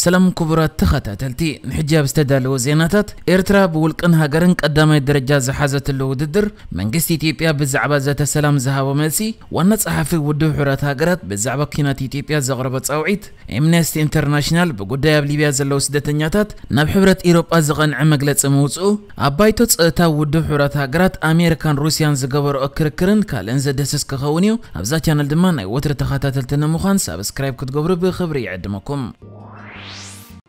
ሰላም ክቡራት ተኸታተልቲ፣ ንሕጂ ኣብ ዝተዳለወ ዜናታት፣ ኤርትራ ብውልቅን ሃገርን ቀዳማይ ደረጃ ዝሓዘትሉ ውድድር፣ መንግስቲ ኢትዮጵያ ብዛዕባ ዘተ ሰላም ዝሃቦ መልሲ፣ ዋና ጸሓፊ ውድብ ሕቡራት ሃገራት ብዛዕባ ኲናት ኢትዮጵያ ዘቕረቦ ጻውዒት፣ ኤምነስቲ ኢንተርናሽናል ብጉዳይ ኣብ ሊብያ ዘለዉ ስደተኛታት ናብ ሕብረት ኢሮጳ ዝቐንዐ መግለጺ ምውጽኡ፣ ኣብ ባይቶ ጸጥታ ውድብ ሕቡራት ሃገራት ኣሜሪካን ሩስያን ዝገበርኦ ክርክርን ካልእን ዘደስስ ክኸውን እዩ። ኣብዛ ቻነል ድማ ናይ ወትሪ ተኸታተልቲ ንምዃን ሳብስክራይብ ክትገብሩ ብኽብሪ ይዕድመኩም።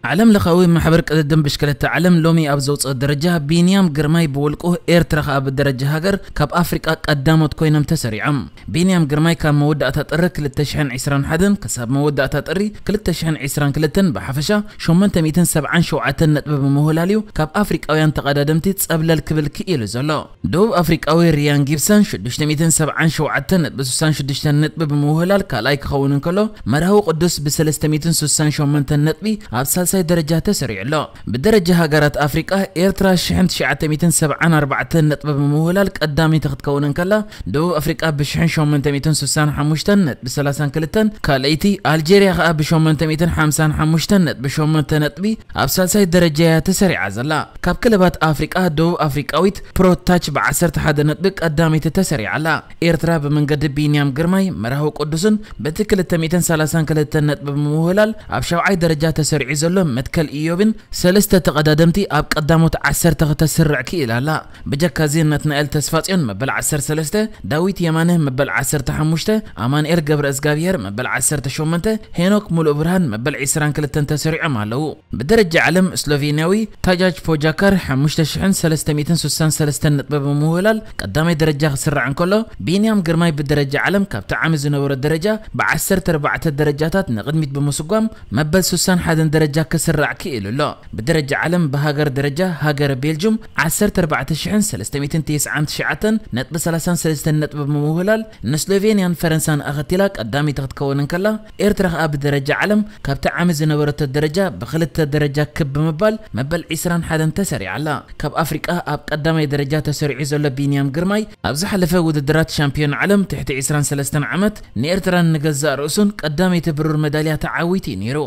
ዓለም ለኻዊ ማሕበር ቅድድም ብሽክለታ ዓለም ሎሚ ኣብ ዘውፅኦ ደረጃ ቢንያም ግርማይ ብውልቁ፣ ኤርትራ ኸኣ ብደረጃ ሃገር ካብ ኣፍሪቃ ቀዳሞት ኮይኖም ተሰሪዖም። ቢንያም ግርማይ ካብ መወዳእታ ጥሪ ክልተ ሽሕን ዕስራን ሓደን ክሳብ መወዳእታ ጥሪ ክልተ ሽሕን ዕስራን ክልተን ብሓፈሻ ሸሞንተ ሚእትን ሰብዓን ሸውዓተን ነጥቢ ብምውህላል እዩ ካብ ኣፍሪቃውያን ተቐዳደምቲ ጸብለል ክብል ክኢሉ ዘሎ። ደቡብ ኣፍሪቃዊ ሪያን ጊብሰን ሽዱሽተ ሚእትን ሰብዓን ሸውዓተን ነጥቢ ስሳን ሽዱሽተን ነጥቢ ብምውህላል ካልኣይ ክኸውን እንከሎ፣ መርሃዊ ቅዱስ ብሰለስተ ሚእትን ስሳን ሸሞንተን ነጥቢ ኣብ ሳልሳይ ደረጃ ተሰሪዑ ኣሎ። ብደረጃ ሃገራት ኣፍሪቃ፣ ኤርትራ ሽሕን ትሽዓተ ሚእትን ሰብዓን ኣርባዕተን ነጥቢ ብምውህላል ቀዳመይቲ ክትከውን እንከላ፣ ደቡብ ኣፍሪቃ ብሽሕን ሸሞንተ ሚእትን ስሳን ሓሙሽተን ነጥቢ ሰላሳን ክልተን ካልኣይቲ፣ ኣልጀርያ ከኣ ብሸሞንተ ሚእትን ሓምሳን ሓሙሽተን ነጥቢ ሸሞንተ ነጥቢ ኣብ ሳልሳይ ደረጃ እያ ተሰሪዓ ዘላ። ካብ ክለባት ኣፍሪቃ፣ ደቡብ ኣፍሪቃዊት ፕሮታች ብዓሰርተ ሓደ ነጥቢ ቀዳመይቲ ተሰሪዓ ኣላ። ኤርትራ ብመንገዲ ቢንያም ግርማይ፣ መርሃዊ ቅዱስን በቲ ክልተ ሚእትን ሰላሳን ክልተን ነጥቢ ብምውህላል ኣብ ሻብዓይ ደረጃ ተሰሪዑ ዘሎ መትከል ኢዮብን ሰለስተ ተቐዳደምቲ ኣብ ቀዳሞት ዓሰርተ ከተስርዕ ክኢላ ኣላ። ብጀካ እዚ ናትናኤል ተስፋጽዮን መበል ዓሰርተ ሰለስተ፣ ዳዊት የማነ መበል ዓሰርተ ሓሙሽተ፣ ኣማኑኤል ገብረ እግዚኣብሔር መበል ዓሰርተ ሸሞንተ፣ ሄኖክ ሙሉእ ብርሃን መበል ዕስራን ክልተን ተሰሪዖም ኣለዉ። ብደረጃ ዓለም ስሎቬንያዊ ታጃጅ ፖጃካር ሓሙሽተ ሽሕን ሰለስተ ሚእትን ስሳን ሰለስተን ነጥቢ ብምውህላል ቀዳማይ ደረጃ ክስራዕ እንከሎ፣ ቢንያም ግርማይ ብደረጃ ዓለም ካብቲ ዓሚ ዝነበሮ ደረጃ ብዓሰርተ ኣርባዕተ ደረጃታት ንቕድሚት ብምስጓም መበል ስሳን ሓደን ደረጃ ክስራዕ ክኢሉ ኣሎ። ብደረጃ ዓለም ብሃገር ደረጃ ሃገረ ቤልጁም ዓሰርተ ኣርባዕተ ሽሕን ሰለስተ ሚእትን ተስዓን ትሽዓተን ነጥቢ ሰላሳን ሰለስተን ነጥቢ ብምውህላል ንስሎቬንያን ፈረንሳን ኣኸቲላ ቀዳመይቲ ክትከውን እንከላ፣ ኤርትራ ከኣ ብደረጃ ዓለም ካብቲ ዓሚ ዝነበረቶ ደረጃ ብኽልተ ደረጃ ክብ ብምባል መበል ዕስራን ሓደን ተሰሪዓ ኣላ። ካብ ኣፍሪቃ ኣብ ቀዳማይ ደረጃ ተሰሪዑ ዘሎ ቢንያም ግርማይ፣ ኣብ ዝሓለፈ ውድድራት ሻምፒዮን ዓለም ትሕቲ ዕስራን ሰለስተን ዓመት ንኤርትራን ንገዛእ ርእሱን ቀዳመይቲ ብሩር መዳልያ ተዓዊቱ እዩ ነይሩ።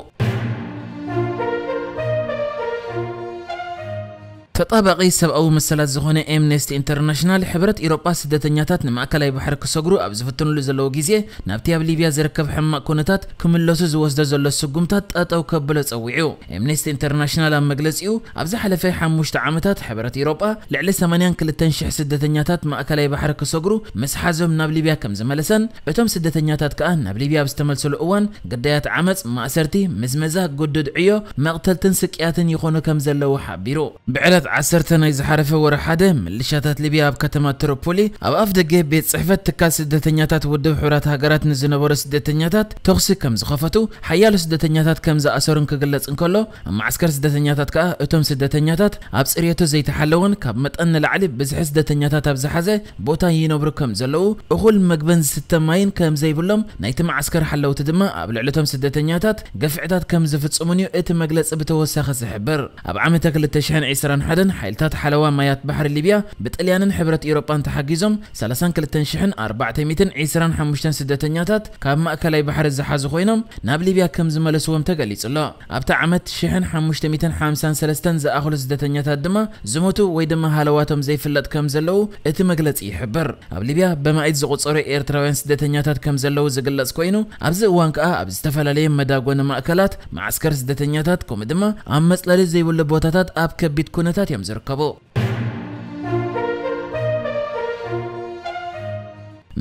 ተጣባቒ ሰብኣዊ መሰላት ዝኾነ ኤምነስቲ ኢንተርናሽናል፣ ሕብረት ኢሮጳ ስደተኛታት ንማእከላይ ባሕሪ ክሰግሩ ኣብ ዝፍትኑሉ ዘለዉ ግዜ፣ ናብቲ ኣብ ሊብያ ዝርከብ ሕማቕ ኩነታት ክምለሱ ዝወስዶ ዘሎ ስጉምታት ጠጠው ከብሎ ጸዊዑ። ኤምነስቲ ኢንተርናሽናል ኣብ መግለጺኡ፣ ኣብ ዝሓለፈ ሓሙሽተ ዓመታት ሕብረት ኢሮጳ ልዕሊ ሰማንያን ክልተን ሽሕ ስደተኛታት ማእከላይ ባሕሪ ክሰግሩ ምስ ሓዞም ናብ ሊብያ ከም ዝመለሰን፣ እቶም ስደተኛታት ከኣ ናብ ሊብያ ኣብ ዝተመልስሉ እዋን ግዳያት ዓመጽ፣ ማእሰርቲ፣ ምዝመዛ፣ ግዱድ ዕዮ፣ መቕተልትን ስቅያትን ይኾኑ ከም ዘለዉ ሓቢሩ። ብዕለት ዓሰርተ ናይ ዝሓለፈ ወርሒ ሓደ፣ ምልሻታት ሊብያ ኣብ ከተማ ትሪፖሊ ኣብ ኣፍ ደገ ቤት ጽሕፈት ትካል ስደተኛታት ውድብ ሕቡራት ሃገራት ንዝነበሩ ስደተኛታት ተኹሲ ከም ዝኸፈቱ፣ ሓያሎ ስደተኛታት ከም ዝኣሰሩን ክግለጽ እንከሎ፣ ኣብ መዓስከር ስደተኛታት ከኣ እቶም ስደተኛታት ኣብ ጽርየቱ ዘይተሓለወን ካብ መጠን ንላዕሊ ብዝሒ ስደተኛታት ኣብ ዝሓዘ ቦታ ይነብሩ ከም ዘለዉ፣ እኹል መግብን ዝስተ ማይን ከም ዘይብሎም፣ ናይቲ መዓስከር ሓለውቲ ድማ ኣብ ልዕሊ እቶም ስደተኛታት ግፍዕታት ከም ዝፍጽሙን እዩ እቲ መግለጺ ብተወሳኺ ዝሕብር። ኣብ ዓመተ ክልተ ሽሕን ዕስራን ሓደን ሓይልታት ሓለዋ ማያት ባሕሪ ሊብያ ብጥልያንን ሕብረት ኤውሮጳን ተሓጊዞም ሰላሳን ክልተን ሽሕን ኣርባዕተ ሚእትን ዕስራን ሓሙሽተን ስደተኛታት ካብ ማእከላይ ባሕሪ ዝሓዙ ኮይኖም ናብ ሊብያ ከም ዝመለስዎም ተገሊጹ ኣሎ። ኣብታ ዓመት ሽሕን ሓሙሽተ ሚእትን ሓምሳን ሰለስተን ዝኣኽሉ ስደተኛታት ድማ ዝሞቱ ወይ ድማ ሃለዋቶም ዘይፍለጥ ከም ዘለዉ እቲ መግለጺ ይሕብር። ኣብ ሊብያ በማኢት ዝቑጸሩ ኤርትራውያን ስደተኛታት ከም ዘለዉ ዝግለጽ ኮይኑ፣ ኣብዚ እዋን ከኣ ኣብ ዝተፈላለየ መዳጎኒ ማእከላት፣ መዓስከር ስደተኛታት፣ ከምኡ ድማ ኣብ መጽለሊ ዘይብሉ ቦታታት ኣብ ከቢድ ኩነታት እዮም ዝርከቡ።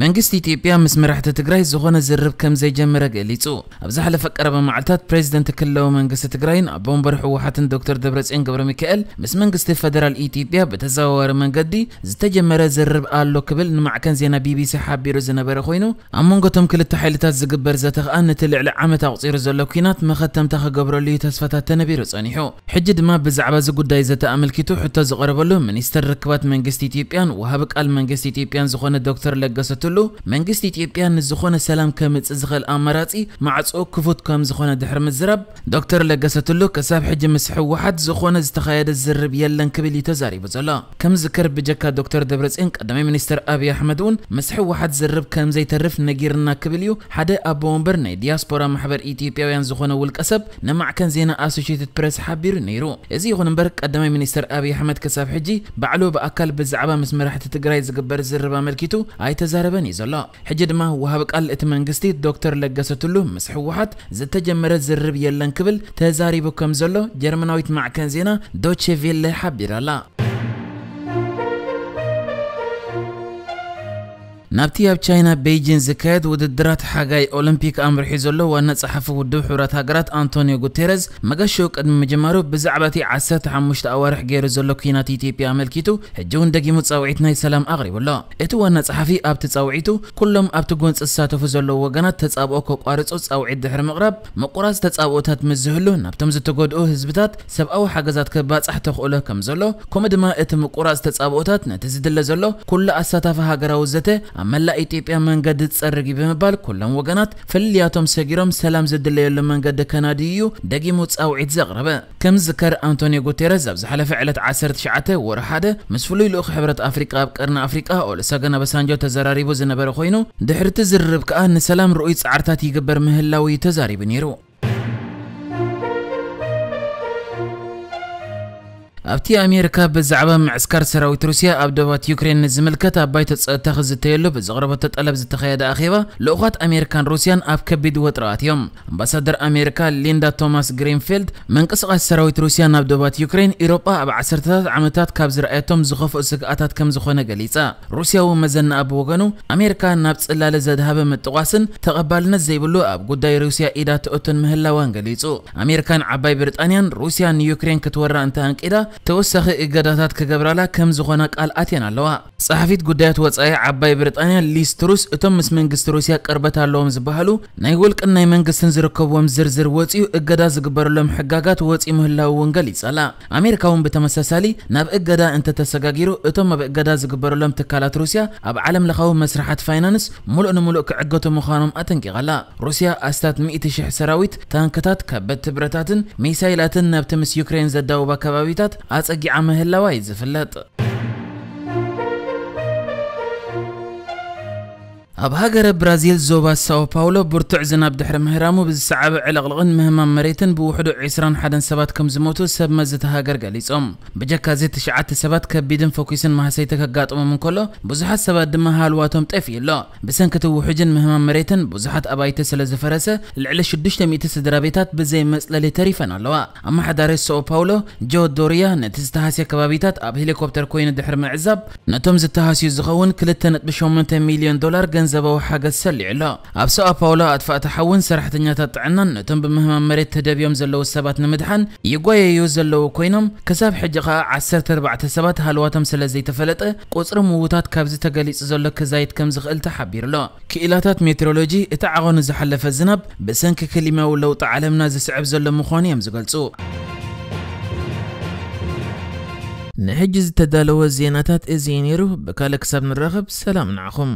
መንግስቲ ኢትዮጵያ ምስ መራሕቲ ትግራይ ዝኾነ ዝርርብ ከም ዘይጀመረ ገሊጹ። ኣብ ዝሓለፈ ቀረባ መዓልታት ፕሬዚደንት ክልላዊ መንግስቲ ትግራይን ኣቦ ወንበር ህወሓትን ዶክተር ደብረጽዮን ገብረ ሚካኤል ምስ መንግስቲ ፈደራል ኢትዮጵያ ብተዘዋዋሪ መንገዲ ዝተጀመረ ዝርርብ ኣሎ ክብል ንማዕከን ዜና ቢቢሲ ሓቢሩ ዝነበረ ኮይኑ፣ ኣብ መንጎ እቶም ክልተ ሓይልታት ዝግበር ዘተ ከኣ ነቲ ልዕሊ ዓመት ኣቑጺሩ ዘሎ ኲናት መኸተምታ ክገብረሉ እዩ ተስፋታት ተነቢሩ ጸኒሑ። ሕጂ ድማ ብዛዕባ እዚ ጉዳይ ዘተ ኣመልኪቱ ሕቶ ዝቐረበሉ ሚኒስተር ርክባት መንግስቲ ኢትዮጵያን ወሃቢ ቃል መንግስቲ ኢትዮጵያን ዝኾነ ዶክተር ለገሰ ቱሉ፣ መንግስቲ ኢትዮጵያ ንዝኾነ ሰላም ከምጽእ ዝኽእል ኣማራጺ ማዕጾ ክፉት ከም ዝኾነ ድሕሪ ምዝራብ፣ ዶክተር ለገሰ ቱሉ ክሳብ ሕጂ ምስ ህወሓት ዝኾነ ዝተኻየደ ዝርርብ የለን ክብል እዩ ተዛሪቡ ዘሎ። ከም ዝከር ብጀካ ዶክተር ደብረጽዮን ቀዳማይ ሚኒስትር ኣብይ ኣሕመድ እውን ምስ ህወሓት ዝርርብ ከም ዘይተርፍ ነጊርና ክብል እዩ ሓደ ኣቦ ወንበር ናይ ዲያስፖራ ማሕበር ኢትዮጵያውያን ዝኾነ ውልቀ ሰብ ንማዕከን ዜና ኣሶሺየትድ ፕሬስ ሓቢሩ ነይሩ። እዚ ይኹን እምበር ቀዳማይ ሚኒስትር ኣብይ ኣሕመድ ክሳብ ሕጂ ባዕሉ ብኣካል ብዛዕባ ምስ መራሕቲ ትግራይ ዝግበር ዝርርብ ኣመልኪቱ ኣይተዛረበን እዩ ዘሎ። ሕጂ ድማ ወሃቢ ቃል እቲ መንግስቲ ዶክተር ለገሰ ቱሉ ምስ ህወሓት ዝተጀመረ ዝርርብ የለን ክብል ተዛሪቡ ከም ዘሎ ጀርመናዊት ማዕከን ዜና ዶቼ ቬለ ሓቢራ ኣላ። ናብቲ ኣብ ቻይና ቤይጂን ዝካየድ ውድድራት ሓጋይ ኦሎምፒክ ኣምርሑ ዘሎ ዋና ጸሓፊ ውድብ ሕቡራት ሃገራት ኣንቶኒዮ ጉቴረዝ መገሽኡ ቅድሚ ምጅማሩ ብዛዕባ እቲ ዓሰርተ ሓሙሽተ ኣዋርሕ ገይሩ ዘሎ ኲናት ኢትዮጵያ ኣመልኪቱ ሕጂ እውን ደጊሙ ጻውዒት ናይ ሰላም ኣቕሪቡ ኣሎ። እቲ ዋና ጸሓፊ ኣብቲ ጻውዒቱ ኩሎም ኣብቲ ጎንጺ ዝሳተፉ ዘለዉ ወገናት ተጻብኦ ከቋርጹ ጻውዒት ድሕሪ ምቕራብ ምቁራጽ ተጻብኦታት ምስ ዝህሉ ናብቶም ዝተጎድኡ ህዝብታት ሰብኣዊ ሓገዛት ክባጻሕ ተኽእሎ ከም ዘሎ፣ ከምኡ ድማ እቲ ምቁራጽ ተጻብኦታት ነቲ ዝድለ ዘሎ ኩሉ ኣሳታፊ ሃገራዊ ዘተ ኣብ መላእ ኢትዮጵያ መንገዲ ዝጸርግ እዩ ብምባል ኩሎም ወገናት ፍልልያቶም ሰጊሮም ሰላም ዝድለየሉ መንገዲ ከናድዩ እዩ ደጊሙ ጻውዒት ዘቕረበ። ከም ዝከር ኣንቶኒዮ ጉቴረስ ኣብ ዝሓለፈ ዕለት ዓሰርተ ትሽዓተ ወርሒ ሓደ ምስ ፍሉይ ልኡኽ ሕብረት ኣፍሪቃ ኣብ ቀርኒ ኣፍሪቃ ኦሉሰገን ኦባሳንጆ ተዘራሪቡ ዝነበረ ኮይኑ ድሕሪ እቲ ዝርርብ ከኣ ንሰላም ርኡይ ጻዕርታት ይግበር ምህላው እዩ ተዛሪቡ ነይሩ። ኣብቲ ኣሜሪካ ብዛዕባ ምዕስካር ሰራዊት ሩስያ ኣብ ደባት ዩክሬን ንዝምልከት ኣብ ባይቶ ጸጥታ ክዝተየሉ ብዘቕረበቶ ጠለብ ዝተኻየደ ኣኼባ ልኡኻት ኣሜሪካን ሩስያን ኣብ ከቢድ ወጥሪ ኣትዮም። ኣምባሳደር ኣሜሪካ ሊንዳ ቶማስ ግሪንፊልድ ምንቅስቓስ ሰራዊት ሩስያ ናብ ደባት ዩክሬን ኢሮጳ ኣብ ዓሰርተታት ዓመታት ካብ ዝረኣየቶም ዝኸፍኡ ስግኣታት ከም ዝኾነ ገሊጻ። ሩስያዊ መዘናኣ ብወገኑ ኣሜሪካ ናብ ጽላለ ዘድሃበ ምጥቋስን ተቐባልነት ዘይብሉ ኣብ ጉዳይ ሩስያ ኢዳ ትእቱን ምህላዋን ገሊጹ። ኣሜሪካን ዓባይ ብሪጣንያን ሩስያ ንዩክሬን ክትወራ እንተኣንቂዳ ተወሳኺ እገዳታት ክገብራላ ከም ዝኾና ቃል ኣትየን ኣለዋ። ጸሓፊት ጉዳያት ወጻኢ ዓባይ ብሪጣንያ ሊዝ ትሩስ እቶም ምስ መንግስቲ ሩስያ ቅርበት ኣለዎም ዝበሃሉ ናይ ውልቅን ናይ መንግስትን ዝርከብዎም ዝርዝር ወጺኡ እገዳ ዝግበረሎም ሕጋጋት ወጺኡ ምህላው እውን ገሊጻ ኣላ። ኣሜሪካ እውን ብተመሳሳሊ ናብ እገዳ እንተተሰጋጊሩ እቶም ኣብ እገዳ ዝግበረሎም ትካላት ሩስያ ኣብ ዓለም ለኻዊ መስርሓት ፋይናንስ ሙሉእ ንሙሉእ ክዕገቱ ምዃኖም ኣጠንቂቓ ኣላ። ሩስያ ኣስታት ሚእቲ ሽሕ ሰራዊት፣ ታንክታት፣ ከበድቲ ብረታትን ሚሳይላትን ናብቲ ምስ ዩክሬን ዘዳውባ ከባቢታት ኣጸጊዓ ምህላዋ እዩ ዝፍለጥ። ኣብ ሃገረ ብራዚል ዞባ ሳኦ ፓውሎ ብርቱዕ ዝናብ ድሕሪ ምህራሙ ብዝሰዓበ ዕልቕልቕን ምህማም መሬትን ብውሕዱ ዕስራን ሓደን ሰባት ከም ዝሞቱ ሰብ መዚ እቲ ሃገር ገሊጾም። ብጀካ እዚ ትሽዓተ ሰባት ከቢድን ፈኲስን ማህሰይቲ ከጋጥሞም እንከሎ ብዙሓት ሰባት ድማ ሃልዋቶም ጠፊኡ ኣሎ። ብሰንኪ እቲ ውሑጅን ምህማም መሬትን ብዙሓት ኣባይቲ ስለ ዝፈረሰ ልዕሊ ሽዱሽተ ሚእቲ ስድራ ቤታት ብዘይ መጽለሊ ተሪፈን ኣለዋ። ኣመሓዳሪ ሳኦ ፓውሎ ጆ ዶሪያ ነቲ ዝተሃስየ ከባቢታት ኣብ ሄሊኮፕተር ኮይኑ ድሕሪ ምዕዛብ ነቶም ዝተሃስዩ ዝኸውን ክልተ ነጥቢ ሸሞንተ ሚልዮን ዶላር ገንዘባዊ ሓገዝ ሰሊዑ ኣሎ። ኣብ ሳኦ ፓውሎ ኣጥፋእቲ ሓውን ሰራሕተኛታት ጥዕናን ነቶም ብምህማም መሬት ተደብዮም ዘለዉ ሰባት ንምድሓን ይጓየዩ ዘለዉ ኮይኖም ክሳብ ሕጂ ኸኣ ዓሰርተ ኣርባዕተ ሰባት ሃልዋቶም ስለ ዘይተፈለጠ ቁጽሪ ምዉታት ካብዚ ተገሊጹ ዘሎ ክዛይድ ከም ዝኽእል ተሓቢሩ ኣሎ። ክኢላታት ሜትሮሎጂ እቲ ዓቐኑ ዝሓለፈ ዝናብ ብሰንኪ ክሊማዊ ለውጢ ዓለምና ዝስዕብ ዘሎ ምዃኑ እዮም ዝገልጹ። ንሕጂ ዝተዳለወ ዜናታት እዚ እዩ ነይሩ። ብካልእ ክሳብ ንራኸብ ሰላም ንዓኹም።